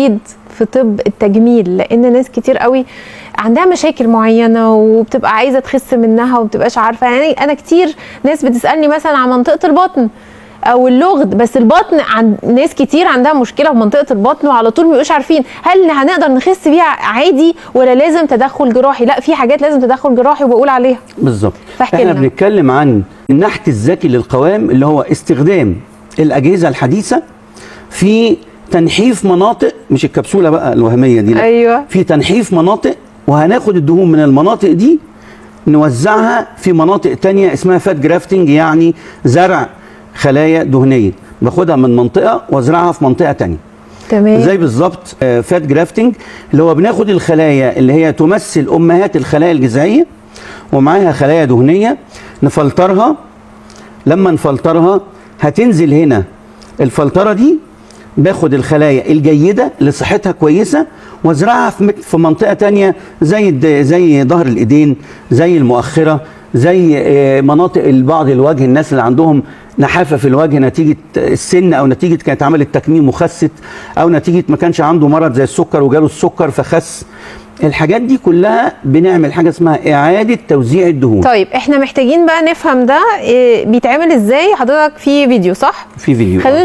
الجديد في طب التجميل، لان ناس كتير قوي عندها مشاكل معينة وبتبقى عايزه تخس منها ومبتبقاش عارفه. يعني انا كتير ناس بتسالني مثلا عن منطقة البطن او اللغد، بس البطن عند ناس كتير عندها مشكلة في منطقة البطن وعلى طول مبيبقوش عارفين هل هنقدر نخس بيها عادي ولا لازم تدخل جراحي. لا، في حاجات لازم تدخل جراحي وبقول عليها. بالظبط. فاحكي احنا لنا. بنتكلم عن النحت الذكي للقوام، اللي هو استخدام الاجهزة الحديثة في تنحيف مناطق، مش الكبسولة بقى الوهمية دي، لا. ايوه. في تنحيف مناطق، وهناخد الدهون من المناطق دي نوزعها في مناطق تانية اسمها fat grafting، يعني زرع خلايا دهنية. باخدها من منطقة وازرعها في منطقة تانية. زي بالظبط fat grafting، اللي هو بناخد الخلايا اللي هي تمثل امهات الخلايا الجذعية ومعاها خلايا دهنية، نفلترها. لما نفلترها هتنزل هنا الفلتره دي، باخد الخلايا الجيدة اللي صحتها كويسة وازرعها في منطقة تانية زي ظهر الايدين، زي المؤخره، زي مناطق بعض الوجه. الناس اللي عندهم نحافه في الوجه نتيجة السن، او نتيجة كانت عملت تكميم وخست، او نتيجة ما كانش عنده مرض زي السكر وجاله السكر فخس، الحاجات دي كلها بنعمل حاجة اسمها اعاده توزيع الدهون. طيب احنا محتاجين بقى نفهم ده إيه بيتعمل ازاي. حضرتك في فيديو صح؟ في فيديو. خلينا